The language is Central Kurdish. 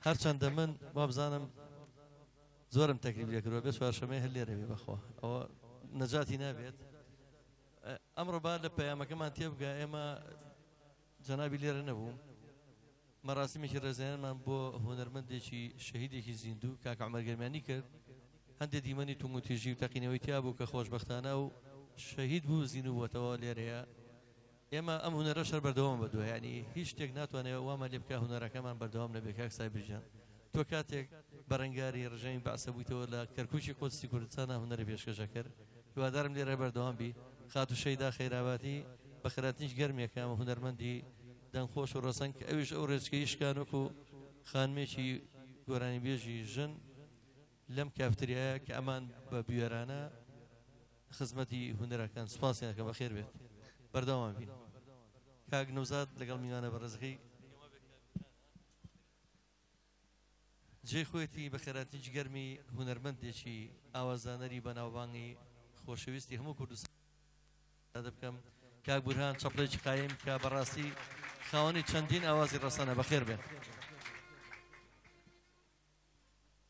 هەرچەندە من وابزانم زۆرم تەکلیف لێکردوە بێ چوارشەمەی هەر لێرە بێ بەخوا ئەوە نەجاتی نابێت ئەمڕۆ با لە پەیامەکەمان تێبگا ئێمە جەنابی لێرە نەبوو مەراسیمێکی ڕێزێنمان بۆ هونەرمەندێکی شەهیدێکی زیندوو کاک عومەر گەرمیانی کرد هەندێک دیمەنی تونگ و تیژی و تەقینەوەی تیا بوو کە خۆشبەختانە و شەهید بوو زیندوو بووەتەوە لێرەیە ئێمە ئەم هونەرەش هەر بەردەوام بەدووە یانی هیچ شتێک ناتوانێت وامان لێ بکا هونەرەکەمان بەردەوام نەبێ کاک سابیر گیان تۆ کاتێک بەرەنگاری ڕژێمی بەعسە بوویتەوە لە کەرکوکی قودسی کوردستانا هونەری پێشکەش ئەکرد هیوادارم لێرە بەردەوام بی خاتوو شەیدا خەیراباتی بەخێرهاتنیش گەرمێکە ئەمە هونەرمەندی دەنگخۆش و ڕەسەن کە ئەویش ئەو ڕێچکەی شکان وەکو خانمێکی گۆرانیبێژی ژن لەم کافتریایە کە ئەمان بە بوێرانە خزمەتی هونەرەکان سوپاسیان ئەکەم بەخێر بێت بەردەوام بین کاک نەوزاد لەگەڵ میوانە بەڕێزەکەی جێی خۆیەتی بەخێراتنی گەرمی هونەرمەندێکی ئاوازدانەری بەناوبانگی خۆشەویستی هەموو کوردستان بکەم کاک بورهان چەپڵێکی قایم کە بەڕاستی خاوەنی چەندین ئاوازی ڕەسەنە بەخێر بێن.